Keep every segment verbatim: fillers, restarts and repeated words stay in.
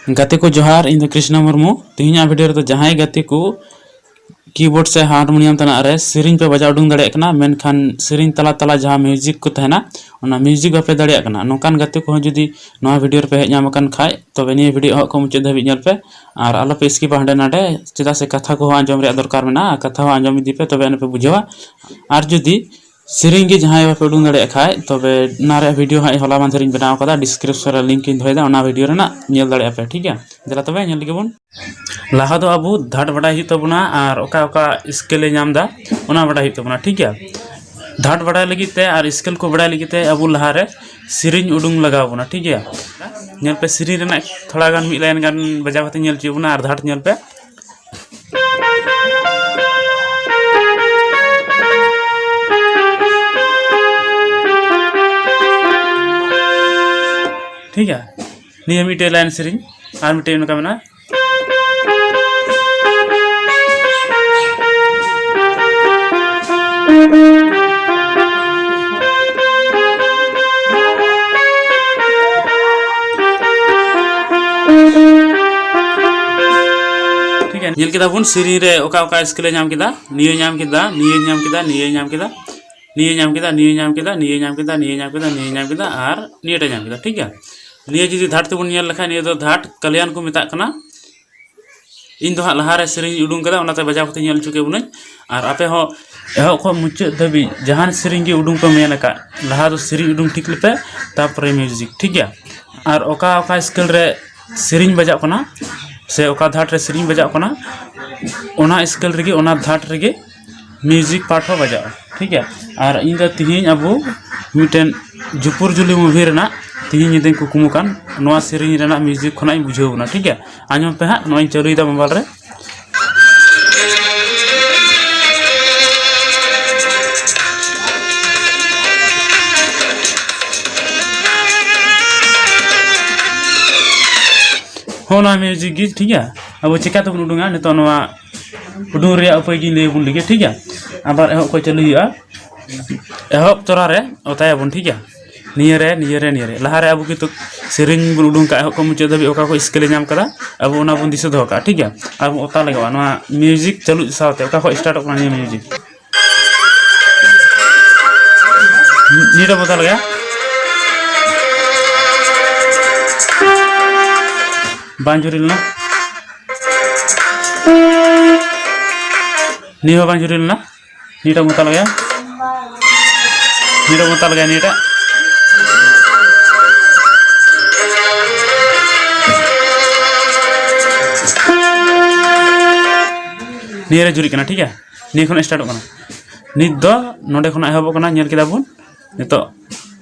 ᱜᱟᱛᱮ ᱠᱚ ᱡᱚᱦᱟᱨ, ᱤᱧ ᱫᱚ ᱠᱨᱤᱥᱱᱟ ᱢᱩᱨᱢᱩ᱾ ᱛᱮᱦᱮᱧᱟᱜ ᱵᱷᱤᱰᱤᱭᱳ ᱨᱮᱫᱚ ᱡᱟᱦᱟᱸᱭ ᱜᱟᱛᱮ ᱠᱚ ᱠᱤᱵᱳᱨᱰ ᱥᱮ ᱦᱟᱨᱢᱳᱱᱤᱭᱟᱢ ᱛᱮᱱᱟᱜ ᱨᱮ ᱥᱮᱨᱮᱧ ᱯᱮ ᱵᱟᱡᱟᱣ ᱩᱰᱩᱝ ᱫᱟᱲᱮᱭᱟᱜ ᱠᱟᱱᱟ, ᱢᱮᱱᱠᱷᱟᱱ ᱥᱮᱨᱮᱧ ᱛᱟᱞᱟ ᱛᱟᱞᱟ ᱡᱟᱦᱟᱸ ᱢᱤᱭᱩᱡᱤᱠ ᱠᱚ ᱛᱟᱦᱮᱱᱟ, ᱚᱱᱟ ᱢᱤᱭᱩᱡᱤᱠ ᱵᱟᱯᱮ ᱫᱟᱲᱮᱭᱟᱜ ᱠᱟᱱᱟ, ᱱᱚᱝᱠᱟᱱ ᱜᱟᱛᱮ ᱠᱚᱦᱚᱸ ᱡᱩᱫᱤ ᱱᱚᱣᱟ ᱵᱷᱤᱰᱤᱭᱳ ᱨᱮᱯᱮ ᱦᱮᱡ ᱧᱟᱢ ᱟᱠᱟᱱ ᱠᱷᱟᱡ, ᱛᱚᱵᱮ ᱱᱤᱭᱟᱹ ᱵᱷᱤᱰᱤᱭᱳ ᱮᱦᱚᱵ ᱠᱷᱚᱱ ᱢᱩᱪᱟᱹᱫ ᱫᱷᱟᱹᱵᱤᱡ ᱧᱮᱞ ᱯᱮ᱾ ᱟᱨ ᱟᱞᱚᱯᱮ ᱥᱠᱤᱯᱟ ᱦᱟᱸᱰᱮ ᱱᱟᱰᱮ, ᱪᱮᱫᱟᱜ ᱥᱮ ᱠᱟᱛᱷᱟ ᱠᱚᱦᱚᱸ ᱟᱸᱡᱚᱢ ᱨᱮᱭᱟᱜ ᱫᱚᱨᱠᱟᱨ ᱢᱮᱱᱟᱜᱼᱟ᱾ ᱠᱟᱛᱷᱟ ᱦᱚᱸ ᱟᱸᱡᱚᱢ ᱤᱫᱤ ᱯᱮ, ᱛᱚᱵᱮ ᱟᱹᱱᱤᱡ ᱯᱮ ᱵᱩᱡᱷᱟᱹᱣᱟ᱾ ᱟᱨ ᱡᱩᱫᱤ ᱥᱮᱨᱮᱧ ᱜᱮ ᱡᱟᱦᱟᱸᱭ ᱵᱟᱯᱮ ᱩᱰᱩᱝ ᱫᱟᱲᱮᱭᱟᱜ ᱠᱷᱟᱡ, ᱛᱚᱵᱮ ᱚᱱᱟ ᱨᱮᱭᱟᱜ ᱵᱷᱤᱰᱤᱭᱳ ᱦᱟᱸᱜ ᱦᱚᱞᱟ ᱢᱟᱫᱷᱮᱨᱤᱧ ᱵᱮᱱᱟᱣ ᱠᱟᱫᱟ, ᱰᱤᱥᱠᱨᱤᱯᱥᱚᱱ ᱨᱮ ᱞᱤᱝᱠ ᱤᱧ ᱫᱚᱦᱚᱭᱮᱫᱟ, ᱚᱱᱟ ᱵᱷᱤᱰᱤᱭᱳ ᱨᱮᱱᱟᱜ ᱧᱮᱞ ᱫᱟᱲᱮᱭᱟᱜᱼᱟ ᱯᱮ, ᱴᱷᱤᱠ ᱜᱮᱭᱟ? ᱫᱮᱞᱟ ᱛᱚᱵᱮ ᱧᱮᱞ ᱞᱮᱜᱮ ᱵᱚᱱ᱾ ᱞᱟᱦᱟ ᱫᱚ ᱟᱵᱚ ᱫᱷᱟᱴ ᱵᱟᱰᱟᱭ ᱦᱩᱭᱩᱜ ᱛᱟᱵᱚᱱᱟ ᱟᱨ ᱚᱠᱟ ᱚᱠᱟ ᱥᱠᱮᱞ ᱮ ᱧᱟᱢ ᱮᱫᱟ, ᱚᱱᱟ ᱵᱟᱰᱟᱭ ᱦᱩᱭᱩᱜ ᱛᱟᱵᱚᱱᱟ, ᱴᱷᱤᱠ ᱜᱮᱭᱟ? ᱫᱷᱟᱴ ᱵᱟᱰᱟᱭ ᱞᱟᱹᱜᱤᱫ ᱛᱮ ᱟᱨ ᱥᱠᱮᱞ ᱠᱚ ᱵᱟᱰᱟᱭ ᱞᱟᱹᱜᱤᱫ ᱛᱮ ᱟᱵᱚ ᱞᱟᱦᱟᱨᱮ ᱥᱮᱨᱮᱧ ᱩᱰᱩᱝ ᱞᱟᱜᱟᱣ ᱵᱚᱱᱟ, ᱴᱷᱤᱠ ᱜᱮᱭᱟ? ᱧᱮᱞ ᱯᱮ, ᱥᱮᱨᱮᱧ ᱨᱮᱱᱟᱜ ᱛᱷᱚᱲᱟ ᱜᱟᱱ ᱢᱤᱫ ᱞᱟᱭᱤᱱ ᱜᱟᱱ ᱵᱟᱡᱟᱣ ᱠᱟᱛᱮ ᱧᱮᱞ ᱦᱚᱪᱚᱭ ᱵᱚᱱᱟ ᱟᱨ ᱫᱷᱟᱴ ᱧᱮᱞ ᱯᱮ᱾ ᱴᱷᱤᱠ ᱜᱮᱭᱟ, ᱱᱤᱭᱟᱹ ᱢᱤᱫᱴᱮᱡ ᱞᱟᱭᱤᱱ ᱥᱮᱨᱮᱧ, ᱟᱨ ᱢᱤᱫᱴᱮᱡ ᱱᱚᱝᱠᱟ ᱢᱮᱱᱟᱜᱼᱟ᱾ ᱴᱷᱤᱠ ᱜᱮᱭᱟ, ᱧᱮᱞ ᱠᱮᱫᱟ ᱵᱚᱱ ᱥᱮᱨᱮᱧ ᱨᱮ ᱚᱠᱟ ᱚᱠᱟ ᱥᱠᱮᱞ ᱮ ᱧᱟᱢ ᱠᱮᱫᱟ, ᱱᱤᱭᱟᱹ ᱧᱟᱢ ᱠᱮᱫᱟ, ᱱᱤᱭᱟᱹ ᱧᱟᱢ ᱠᱮᱫᱟ, ᱱᱤᱭᱟᱹ ᱧᱟᱢ ᱠᱮᱫᱟ, ᱱᱤᱭᱟᱹ ᱧᱟᱢ ᱠᱮᱫᱟ, ᱱᱤᱭᱟᱹ ᱧᱟᱢ ᱠᱮᱫᱟ, ᱱᱤᱭᱟᱹ ᱧᱟᱢ ᱠᱮᱫᱟ, ᱱᱤᱭᱟᱹ ᱧᱟᱢ ᱠᱮᱫᱟ, ᱟᱨ ᱱᱤᱭᱟᱹᱴᱟᱜ ᱧᱟᱢ ᱠᱮᱫᱟ, ᱴᱷᱤᱠ ᱜᱮᱭᱟ? ᱱᱤᱭᱟᱹ ᱡᱩᱫᱤ ᱫᱷᱟᱴ ᱛᱮᱵᱚᱱ ᱧᱮᱞ ᱞᱮᱠᱷᱟᱱ, ᱱᱤᱭᱟᱹ ᱫᱚ ᱫᱷᱟᱴ ᱠᱟᱞᱭᱟᱱ ᱠᱚ ᱢᱮᱛᱟᱜ ᱠᱟᱱᱟ᱾ ᱤᱧ ᱫᱚ ᱦᱟᱸᱜ ᱞᱟᱦᱟᱨᱮ ᱥᱮᱨᱮᱧ ᱩᱰᱩᱝ ᱠᱟᱫᱟ, ᱚᱱᱟᱛᱮ ᱵᱟᱡᱟᱣ ᱠᱟᱛᱮ ᱧᱮᱞ ᱦᱚᱪᱚ ᱠᱮᱫ ᱵᱚᱱᱟᱹᱧ᱾ ᱟᱨ ᱟᱯᱮ ᱦᱚᱸ ᱮᱦᱚᱵ ᱠᱷᱚᱱ ᱢᱩᱪᱟᱹᱫ ᱫᱷᱟᱹᱵᱤᱡ ᱡᱟᱦᱟᱱ ᱥᱮᱨᱮᱧ ᱜᱮ ᱩᱰᱩᱝ ᱯᱮ ᱢᱮᱱ ᱟᱠᱟᱫ, ᱞᱟᱦᱟ ᱫᱚ ᱥᱮᱨᱮᱧ ᱩᱰᱩᱝ ᱴᱷᱤᱠ ᱞᱮᱯᱮ, ᱛᱟᱨᱯᱚᱨᱮ ᱢᱤᱭᱩᱡᱤᱠ, ᱴᱷᱤᱠ ᱜᱮᱭᱟ? ᱟᱨ ᱚᱠᱟ ᱚᱠᱟ ᱥᱠᱮᱞ ᱨᱮ ᱥᱮᱨᱮᱧ ᱵᱟᱡᱟᱜ ᱠᱟᱱᱟ ᱥᱮ ᱚᱠᱟ ᱫᱷᱟᱴ ᱨᱮ ᱥᱮᱨᱮᱧ ᱵᱟᱡᱟᱜ ᱠᱟᱱᱟ, ᱚᱱᱟ ᱥᱠᱮᱞ ᱨᱮᱜᱮ, ᱚᱱᱟ ᱫᱷᱟᱴ ᱨᱮᱜᱮ ᱢᱤᱭᱩᱡᱤᱠ ᱯᱟᱨᱴ ᱦᱚᱸ ᱵᱟᱡᱟᱜᱼᱟ, ᱴᱷᱤᱠ ᱜᱮᱭᱟ? ᱟᱨ ᱤᱧ ᱫᱚ ᱛᱤᱦᱤᱧ ᱟᱵᱚ ᱢᱤᱫᱴᱮᱱ ᱡᱩᱯᱩᱨ ᱡᱩᱞᱤ ᱢᱩᱵᱷᱤ ᱨᱮᱱᱟᱜ ᱛᱤᱦᱤᱧ ᱧᱤᱫᱟᱹᱧ ᱠᱩᱠᱢᱩ ᱠᱟᱱ, ᱱᱚᱣᱟ ᱥᱮᱨᱮᱧ ᱨᱮᱱᱟᱜ ᱢᱤᱭᱩᱡᱤᱠ ᱠᱷᱚᱱᱟᱜ ᱤᱧ ᱵᱩᱡᱷᱟᱹᱣ ᱵᱚᱱᱟ, ᱴᱷᱤᱠ ᱜᱮᱭᱟ? ᱟᱸᱡᱚᱢ ᱯᱮ ᱦᱟᱸᱜ, ᱱᱚᱣᱟᱧ ᱪᱟᱹᱞᱩᱭᱮᱫᱟ ᱢᱳᱵᱟᱭᱤᱞ ᱨᱮ᱾ ᱦᱚᱸ, ᱱᱚᱣᱟ ᱢᱤᱭᱩᱡᱤᱠ ᱜᱮ, ᱴᱷᱤᱠ ᱜᱮᱭᱟ? ᱟᱵᱚ ᱪᱤᱠᱟ ᱛᱮᱵᱚᱱ ᱩᱰᱩᱝᱟ, ᱱᱤᱛᱚᱜ ᱱᱚᱣᱟ ᱩᱰᱩᱝ ᱨᱮᱭᱟᱜ ᱩᱯᱟᱹᱭ ᱜᱤᱧ ᱞᱟᱹᱭ ᱟᱵᱚᱱ ᱞᱮᱜᱮ, ᱴᱷᱤᱠ ᱜᱮᱭᱟ? ᱟᱵᱟᱨ ᱮᱦᱚᱵ ᱠᱷᱚᱱ ᱪᱟᱹᱞᱩ ᱦᱩᱭᱩᱜᱼᱟ᱾ ᱮᱦᱚᱵ ᱛᱚᱨᱟ ᱨᱮ ᱚᱛᱟᱭᱟᱵᱚᱱ, ᱴᱷᱤᱠ ᱜᱮᱭᱟ? ᱱᱤᱭᱟᱹᱨᱮ ᱱᱤᱭᱟᱹᱨᱮ ᱱᱤᱭᱟᱹᱨᱮ ᱞᱟᱦᱟᱨᱮ ᱟᱵᱚ ᱠᱤᱱᱛᱩ ᱥᱮᱨᱮᱧ ᱵᱚᱱ ᱩᱰᱩᱝ ᱠᱟᱜᱼᱟ, ᱮᱦᱚᱵ ᱠᱷᱚᱱ ᱢᱩᱪᱟᱹᱫ ᱫᱷᱟᱹᱵᱤᱡ ᱚᱠᱟ ᱠᱚ ᱥᱠᱮᱞᱮ ᱧᱟᱢ ᱠᱟᱫᱟ, ᱟᱵᱚ ᱚᱱᱟ ᱵᱚᱱ ᱫᱤᱥᱟᱹ ᱫᱚᱦᱚ ᱠᱟᱜᱼᱟ, ᱴᱷᱤᱠ ᱜᱮᱭᱟ? ᱟᱨ ᱵᱚᱱ ᱚᱛᱟ ᱞᱟᱜᱟᱣᱟ ᱱᱚᱣᱟ ᱢᱤᱭᱩᱡᱤᱠ ᱪᱟᱹᱞᱩᱜ ᱥᱟᱶᱛᱮ, ᱚᱠᱟ ᱠᱷᱚᱱ ᱥᱴᱟᱨᱴᱚᱜ ᱠᱟᱱᱟ ᱱᱤᱭᱟᱹ ᱢᱤᱭᱩᱡᱤᱠ᱾ ᱱᱤᱭᱟᱹᱴᱟᱜ ᱵᱚᱱ ᱚᱛᱟ ᱞᱟᱜᱟᱭᱟ, ᱵᱟᱝ ᱡᱷᱩᱨᱤ ᱞᱮᱱᱟ, ᱱᱤᱭᱟᱹ ᱦᱚᱸ ᱵᱟᱝ ᱡᱷᱩᱨᱤ ᱞᱮᱱᱟ᱾ ᱱᱤᱭᱟᱹᱴᱟᱜ ᱵᱚᱱ ᱚᱛᱟ ᱞᱟᱜᱟᱭᱟ, ᱱᱤᱭᱟᱹᱴᱟᱜ ᱵᱚᱱ ᱚᱛᱟ ᱞᱟᱜᱟᱭᱟ, ᱱᱤᱭᱟᱹᱴᱟᱜ᱾ ᱱᱤᱭᱟᱹ ᱨᱮ ᱡᱷᱩᱨᱤᱜ ᱠᱟᱱᱟ, ᱴᱷᱤᱠ ᱜᱮᱭᱟ? ᱱᱤᱭᱟᱹ ᱠᱷᱚᱱ ᱥᱴᱟᱨᱴᱚᱜ ᱠᱟᱱᱟ᱾ ᱱᱤᱛ ᱫᱚ ᱱᱚᱰᱮ ᱠᱷᱚᱱᱟᱜ ᱮᱦᱚᱵᱚᱜ ᱠᱟᱱᱟ, ᱧᱮᱞ ᱠᱮᱫᱟ ᱵᱚᱱ᱾ ᱱᱤᱛᱚᱜ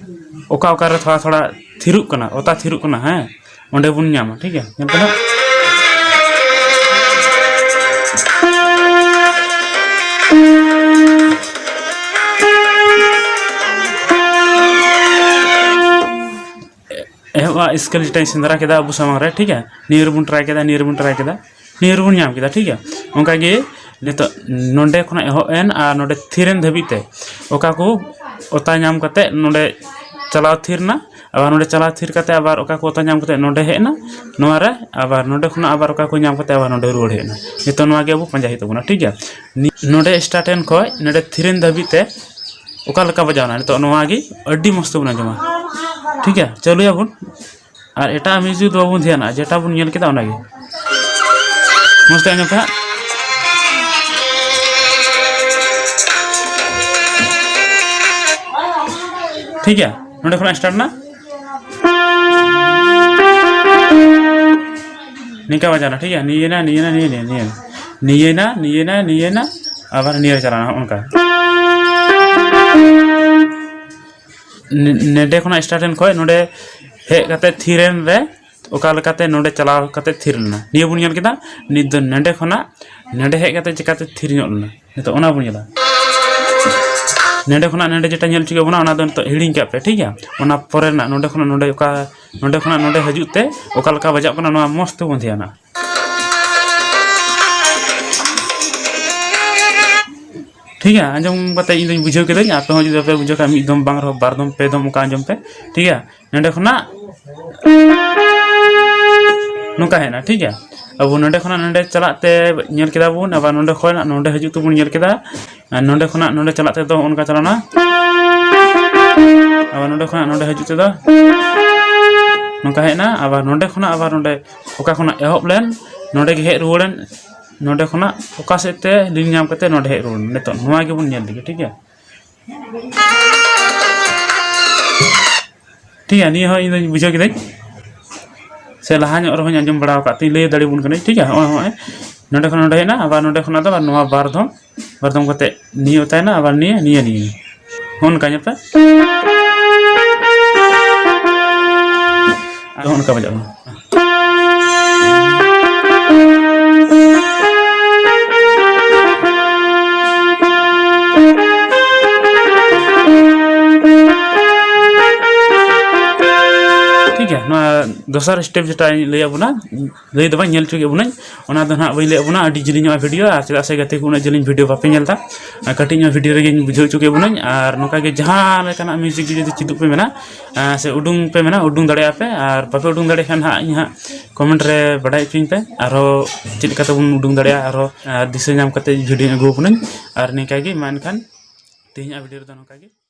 ᱚᱠᱟ ᱚᱠᱟᱨᱮ ᱛᱷᱚᱲᱟ ᱛᱷᱚᱲᱟ ᱛᱷᱤᱨᱚᱜ ᱠᱟᱱᱟ, ᱚᱛᱟ ᱛᱷᱤᱨᱚᱜ ᱠᱟᱱᱟ, ᱦᱮᱸ, ᱚᱸᱰᱮ ᱵᱚᱱ ᱧᱟᱢᱟ, ᱴᱷᱤᱠ ᱜᱮᱭᱟ? ᱧᱮᱞ ᱯᱮ ᱱᱟᱜ᱾ ᱮᱦᱚᱵ ᱟᱜ ᱥᱠᱮᱞ ᱡᱮᱴᱟᱧ ᱥᱮᱸᱫᱽᱨᱟ ᱠᱮᱫᱟ ᱟᱵᱚ ᱥᱟᱢᱟᱝ ᱨᱮ, ᱴᱷᱤᱠ ᱜᱮᱭᱟ? ᱱᱤᱭᱟᱹ ᱨᱮᱵᱚᱱ ᱴᱨᱟᱭ ᱠᱮᱫᱟ, ᱱᱤᱭᱟᱹ ᱨᱮᱵᱚᱱ ᱴᱨᱟᱭ ᱠᱮᱫᱟ, ᱱᱤᱭᱟᱹ ᱨᱮᱵᱚᱱ ᱧᱟᱢ ᱠᱮᱫᱟ, ᱴᱷᱤᱠ ᱜᱮᱭᱟ? ᱚᱱᱠᱟᱜᱮ ᱱᱤᱛᱚᱜ ᱱᱚᱰᱮ ᱠᱷᱚᱱᱟᱜ ᱮᱦᱚᱵ ᱮᱱ ᱟᱨ ᱱᱚᱰᱮ ᱛᱷᱤᱨ ᱮᱱ ᱫᱷᱟᱹᱵᱤᱡ ᱛᱮ ᱚᱠᱟ ᱠᱚ ᱚᱛᱟ ᱧᱟᱢ ᱠᱟᱛᱮ ᱱᱚᱰᱮ ᱪᱟᱞᱟᱣ ᱛᱷᱤᱨ ᱮᱱᱟ, ᱟᱵᱟᱨ ᱱᱚᱰᱮ ᱪᱟᱞᱟᱣ ᱛᱷᱤᱨ ᱠᱟᱛᱮ ᱟᱵᱟᱨ ᱚᱠᱟ ᱠᱚ ᱚᱛᱟ ᱧᱟᱢ ᱠᱟᱛᱮ ᱱᱚᱰᱮ ᱦᱮᱡ ᱮᱱᱟ, ᱱᱚᱣᱟ ᱨᱮ ᱟᱵᱟᱨ ᱱᱚᱰᱮ ᱠᱷᱚᱱᱟᱜ ᱟᱵᱟᱨ ᱚᱠᱟ ᱠᱚ ᱧᱟᱢ ᱠᱟᱛᱮ ᱟᱵᱟᱨ ᱱᱚᱰᱮ ᱨᱩᱣᱟᱹᱲ ᱦᱮᱡ ᱮᱱᱟ᱾ ᱱᱤᱛᱚᱜ ᱱᱚᱣᱟ ᱜᱮ ᱟᱵᱚ ᱯᱟᱸᱡᱟ ᱦᱩᱭᱩᱜ ᱛᱟᱵᱚᱱᱟ, ᱴᱷᱤᱠ ᱜᱮᱭᱟ? ᱱᱤ-, ᱱᱚᱰᱮ ᱥᱴᱟᱨᱴ ᱮᱱ ᱠᱷᱚᱡ ᱱᱚᱰᱮ ᱛᱷᱤᱨ ᱮᱱ ᱫᱷᱟᱹᱵᱤᱡ ᱛᱮ ᱚᱠᱟ ᱞᱮᱠᱟ ᱵᱟᱡᱟᱣᱱᱟ, ᱱᱤᱛᱚᱜ ᱱᱚᱣᱟ ᱜᱮ ᱟᱹᱰᱤ ᱢᱚᱡᱽ ᱛᱮᱵᱚᱱ ᱟᱸᱡᱚᱢᱟ, ᱴᱷᱤᱠ ᱜᱮᱭᱟ? ᱪᱟᱹᱞᱩᱭᱟᱵᱚᱱ᱾ ᱟᱨ ᱮᱴᱟᱜ ᱢᱤᱭᱩᱡᱤᱠ ᱫᱚ ᱵᱟᱵᱚᱱ ᱫᱷᱮᱭᱟᱱᱟ, ᱡᱮᱴᱟ ᱵᱚᱱ ᱧᱮᱞ ᱠᱮᱫᱟ ᱚᱱᱟᱜᱮ᱾ ᱢᱚᱡᱽ ᱛᱮ ᱟᱸᱡᱚᱢ ᱯᱮ ᱦᱟᱸᱜ᱾ ᱴᱷᱤᱠ ᱜᱮᱭᱟ, ᱱᱚᱰᱮ ᱠᱷᱚᱱᱟᱜ ᱥᱴᱟᱨᱴ ᱮᱱᱟ᱾ ᱱᱤᱝᱠᱟ ᱵᱟᱡᱟᱣ ᱮᱱᱟ, ᱴᱷᱤᱠ ᱜᱮᱭᱟ? ᱱᱤᱭᱟᱹ ᱮᱱᱟ, ᱱᱤᱭᱟᱹ ᱮᱱᱟ, ᱱᱤᱭᱟᱹ ᱮᱱᱟ, ᱱᱤᱭᱟᱹ ᱮᱱᱟ, ᱱᱤᱭᱟᱹ ᱮᱱᱟ, ᱱᱤᱭᱟᱹ ᱮᱱᱟ, ᱟᱵᱟᱨ ᱱᱤᱭᱟᱹ ᱨᱮ ᱪᱟᱞᱟᱣ ᱮᱱᱟ, ᱦᱚᱸᱜᱼᱚ ᱱᱚᱝᱠᱟ᱾ ᱱᱮ-, ᱱᱮᱰᱮ ᱠᱷᱚᱱᱟᱜ ᱥᱴᱟᱨᱴ ᱮᱱ ᱠᱷᱚᱡ ᱱᱚᱰᱮ ᱦᱮᱡ ᱠᱟᱛᱮ ᱛᱷᱤᱨ ᱮᱱ ᱨᱮ ᱚᱠᱟ ᱞᱮᱠᱟᱛᱮ ᱱᱚᱰᱮ ᱪᱟᱞᱟᱣ ᱠᱟᱛᱮ ᱛᱷᱤᱨ ᱞᱮᱱᱟ, ᱱᱤᱭᱟᱹ ᱵᱚᱱ ᱧᱮᱞ ᱠᱮᱫᱟ᱾ ᱱᱤᱛ ᱫᱚ ᱱᱮᱰᱮ ᱠᱷᱚᱱᱟᱜ ᱱᱮᱰᱮ ᱦᱮᱡ ᱠᱟᱛᱮ ᱪᱤᱠᱟᱛᱮ ᱛᱷᱤᱨ ᱧᱚᱜ ᱞᱮᱱᱟ, ᱱᱤᱛᱚᱜ ᱚᱱᱟ ᱵᱚᱱ ᱧᱮᱞᱟ᱾ ᱱᱮᱰᱮ ᱠᱷᱚᱱᱟᱜ ᱱᱮᱰᱮ ᱡᱮᱴᱟ ᱧᱮᱞ ᱦᱚᱪᱚ ᱠᱮᱫ ᱵᱚᱱᱟ, ᱚᱱᱟ ᱫᱚ ᱱᱤᱛᱚᱜ ᱦᱤᱲᱤᱧ ᱠᱟᱜ ᱯᱮ, ᱴᱷᱤᱠ ᱜᱮᱭᱟ? ᱚᱱᱟ ᱯᱚᱨᱮ ᱨᱮᱱᱟᱜ ᱱᱚᱰᱮ ᱠᱷᱚᱱᱟᱜ ᱱᱚᱰᱮ ᱚᱠᱟ, ᱱᱚᱰᱮ ᱠᱷᱚᱱᱟᱜ ᱱᱚᱰᱮ ᱦᱤᱡᱩᱜ ᱛᱮ ᱚᱠᱟ ᱞᱮᱠᱟ ᱵᱟᱡᱟᱜ ᱠᱟᱱᱟ, ᱱᱚᱣᱟ ᱢᱚᱡᱽ ᱛᱮᱵᱚᱱ ᱫᱷᱮᱭᱟᱱᱟ᱾ ᱴᱷᱤᱠ ᱜᱮᱭᱟ, ᱟᱸᱡᱚᱢ ᱠᱟᱛᱮ ᱤᱧ ᱫᱚᱧ ᱵᱩᱡᱷᱟᱹᱣ ᱠᱮᱫᱟᱹᱧ, ᱟᱯᱮ ᱦᱚᱸ ᱡᱩᱫᱤ ᱵᱟᱯᱮ ᱵᱩᱡᱷᱟᱹᱣ ᱠᱷᱟᱱ ᱢᱤᱫ ᱫᱚᱢ ᱵᱟᱝ ᱨᱮᱦᱚᱸ ᱵᱟᱨ ᱫᱚᱢ ᱯᱮ ᱫᱚᱢ ᱚᱱᱠᱟ ᱟᱸᱡᱚᱢ ᱯᱮ᱾ ᱴᱷᱤᱠ ᱜᱮᱭᱟ, ᱱᱚᱸᱰᱮ ᱠᱷᱚᱱᱟᱜ ᱱᱚᱝᱠᱟ ᱦᱮᱡ ᱮᱱᱟ᱾ ᱴᱷᱤᱠ ᱜᱮᱭᱟ, ᱟᱵᱚ ᱱᱚᱸᱰᱮ ᱠᱷᱚᱱᱟᱜ ᱱᱚᱸᱰᱮ ᱪᱟᱞᱟᱜ ᱛᱮ ᱧᱮᱞ ᱠᱮᱫᱟ ᱵᱚᱱ, ᱟᱵᱟᱨ ᱱᱚᱸᱰᱮ ᱠᱷᱚᱱᱟᱜ ᱱᱚᱸᱰᱮ ᱦᱤᱡᱩᱜ ᱛᱮᱵᱚᱱ ᱧᱮᱞ ᱠᱮᱫᱟ, ᱟᱨ ᱱᱚᱸᱰᱮ ᱠᱷᱚᱱᱟᱜ ᱱᱚᱸᱰᱮ ᱪᱟᱞᱟᱜ ᱛᱮᱫᱚ ᱚᱱᱠᱟ ᱪᱟᱞᱟᱣᱱᱟ, ᱟᱵᱟᱨ ᱱᱚᱸᱰᱮ ᱠᱷᱚᱱᱟᱜ ᱱᱚᱸᱰᱮ ᱦᱤᱡᱩᱜ ᱛᱮᱫᱚ ᱱᱚᱝᱠᱟ ᱦᱮᱡ ᱮᱱᱟ, ᱟᱵᱟᱨ ᱱᱚᱸᱰᱮ ᱠᱷᱚᱱᱟᱜ ᱟᱵᱟᱨ ᱱᱚᱸᱰᱮ ᱚᱠᱟ ᱠᱷᱚᱱᱟᱜ ᱮᱦᱚᱵ ᱞᱮᱱ ᱱᱚᱸᱰᱮ ᱜᱮ ᱦᱮᱡ ᱨᱩᱣᱟᱹᱲᱮᱱ, ᱱᱚᱸᱰᱮ ᱠᱷᱚᱱᱟᱜ ᱚᱠᱟ ᱥᱮᱫ ᱛᱮ ᱞᱤᱱ ᱧᱟᱢ ᱠᱟᱛᱮ ᱱᱚᱸᱰᱮ ᱦᱮᱡ ᱨᱩᱣᱟᱹᱲ ᱮᱱ᱾ ᱱᱤᱛᱚᱜ ᱱᱚᱣᱟ ᱜᱮᱵᱚᱱ ᱧᱮᱞ ᱞᱮᱜᱮ, ᱴᱷᱤᱠ ᱜᱮᱭᱟ? ᱴᱷᱤᱠ ᱜᱮᱭᱟ, ᱱᱤᱭᱟᱹ ᱦᱚᱸ ᱤᱧ ᱫᱚᱧ ᱵᱩᱡᱷᱟᱹᱣ ᱠᱤᱫᱟᱹᱧ, ᱥᱮ ᱞᱟᱦᱟ ᱧᱚᱜ ᱨᱮᱦᱚᱸᱧ ᱟᱸᱡᱚᱢ ᱵᱟᱲᱟ ᱟᱠᱟᱫ ᱛᱤᱧ, ᱞᱟᱹᱭ ᱫᱟᱲᱮᱭᱟᱵᱚᱱ ᱠᱟᱹᱱᱟᱹᱧ᱾ ᱴᱷᱤᱠ ᱜᱮᱭᱟ, ᱱᱚᱜᱼᱚᱭ ᱱᱚᱜᱼᱚᱭ ᱱᱚᱸᱰᱮ ᱠᱷᱚᱱ ᱱᱚᱸᱰᱮ ᱦᱮᱡ ᱮᱱᱟ, ᱟᱵᱟᱨ ᱱᱚᱸᱰᱮ ᱠᱷᱚᱱᱟᱜ ᱫᱚ ᱟᱵᱟᱨ ᱱᱚᱣᱟ ᱵᱟᱨ ᱫᱷᱚᱢ, ᱵᱟᱨ ᱫᱷᱚᱢ ᱠᱟᱛᱮ ᱱᱤᱭᱟᱹ ᱛᱟᱦᱮᱱᱟ, ᱟᱵᱟᱨ ᱱᱤᱭᱟᱹ, ᱱᱤᱭᱟᱹ, ᱱᱤᱭᱟᱹ᱾ ᱦᱚᱸ ᱚᱱᱠᱟ ᱧᱮᱞ ᱯᱮ᱾ ᱟᱨ ᱦᱚᱸ ᱚᱱᱠᱟ ᱵᱟᱡᱟᱜ ᱠᱟᱱᱟ᱾ ᱴᱷᱤᱠ ᱜᱮᱭᱟ, ᱱᱚᱣᱟ ᱫᱚᱥᱟᱨ step ᱡᱮᱴᱟᱧ ᱞᱟᱹᱭᱟᱫ ᱵᱚᱱᱟ, ᱞᱟᱹᱭ ᱫᱚ ᱵᱟᱝ, ᱧᱮᱞ ᱦᱚᱪᱚ ᱠᱮᱫ ᱵᱚᱱᱟᱹᱧ, ᱚᱱᱟ ᱫᱚ ᱱᱟᱦᱟᱜ ᱵᱟᱹᱧ ᱞᱟᱹᱭᱟᱫ ᱵᱚᱱᱟ ᱟᱹᱰᱤ ᱡᱤᱞᱤᱧᱚᱜᱼᱟ video, ᱟᱨ ᱪᱮᱫᱟᱜ ᱥᱮ ᱜᱟᱛᱮ ᱠᱚ ᱩᱱᱟᱹᱜ ᱡᱤᱞᱤᱧ video ᱵᱟᱯᱮ ᱧᱮᱞ ᱮᱫᱟ, ᱟᱨ ᱠᱟᱹᱴᱤᱡ ᱧᱚᱜ video ᱨᱮᱜᱮᱧ ᱵᱩᱡᱷᱟᱹᱣ ᱦᱚᱪᱚ ᱠᱮᱫ ᱵᱚᱱᱟᱹᱧ᱾ ᱟᱨ ᱱᱚᱝᱠᱟ ᱜᱮ ᱡᱟᱦᱟᱸ ᱞᱮᱠᱟᱱᱟᱜ music ᱜᱮ ᱡᱩᱫᱤ ᱪᱮᱫᱚᱜ ᱯᱮ ᱢᱮᱱᱟ, ᱟᱨ ᱥᱮ ᱩᱰᱩᱝ ᱯᱮ ᱢᱮᱱᱟ, ᱩᱰᱩᱝ ᱫᱟᱲᱮᱭᱟᱜᱼᱟ ᱯᱮ, ᱟᱨ ᱵᱟᱯᱮ ᱩᱰᱩᱝ ᱫᱟᱲᱮᱭᱟᱜ ᱠᱷᱟᱱ ᱦᱟᱸᱜ ᱤᱧ ᱦᱟᱸᱜ comment ᱨᱮ ᱵᱟᱰᱟᱭ ᱦᱚᱪᱚᱧ ᱯᱮ, ᱟᱨᱦᱚᱸ ᱪᱮᱫ ᱞᱮᱠᱟ ᱛᱮᱵᱚᱱ ᱩᱰᱩᱝ ᱫᱟᱲᱮᱭᱟᱜᱼᱟ, ᱟᱨᱦᱚᱸ, ᱟᱨ ᱫᱤᱥᱟᱹ ᱧᱟᱢ ᱠᱟᱛᱮ video ᱟᱹᱜᱩ ᱟᱵᱚᱱᱟᱹᱧ᱾ ᱟᱨ ᱱᱤᱝᱠᱟ ᱜᱮ, ᱢᱟ ᱮᱱᱠᱷᱟᱱ ᱛᱮᱦᱮᱧᱟᱜ video ᱨᱮᱫᱚ ᱱᱚᱝᱠᱟ ᱜᱮ᱾